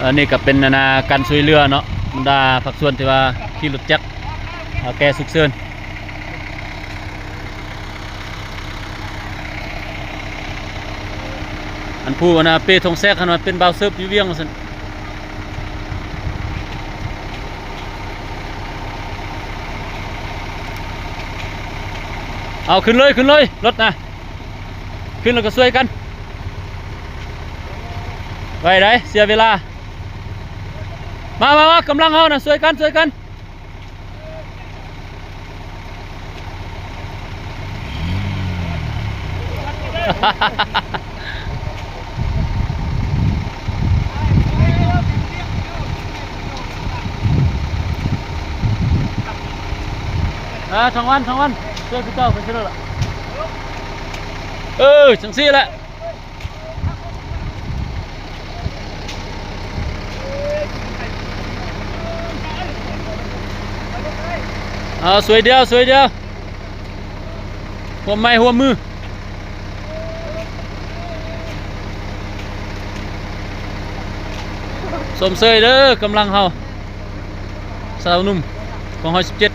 ອັນນີ້ກໍເປັນ ອັນນ່າ ການຊ່ວຍເຫຼືອເນາະ ບັນດາພາກສ່ວນທີ່ວ່າຂີ່ລົດຈັກ ເອົາແກ່ສຸກເສີນ. ອັນຜູ້ ອັນນ່າ ເປ້ທອງແຊກ ຫັ້ນວ່າເປັນບ່າວເສີບຢູ່ວຽງ ວ່າຊັ້ນ. ເອົາ ຂຶ້ນເລີຍ ຂຶ້ນເລີຍ ລົດນະ ຂຶ້ນແລ້ວກໍຊ່ວຍກັນ ໄວໃດ ເສຍເວລາ. ມາ ມາ ມາ ກຳລັງເຮົານະ ຊ່ວຍກັນ ຊ່ວຍກັນ. ເອີ ທອງວັນ ທອງວັນ ຊ່ວຍຜູ້ເຈົ້າໄປຊິໂລດລະ. ເອີ ຈັ່ງຊີ້ແຫຼະ. ເອົາ ຊ່ວຍດຽວ ຊ່ວຍດຽວ ຮ່ວມໄມ້ຮ່ວມມື ຊົມເຊີຍເດີ ກຳລັງເຮົາ ຊາວໜຸ່ມກອງຮ້ອຍສິບເຈັດ.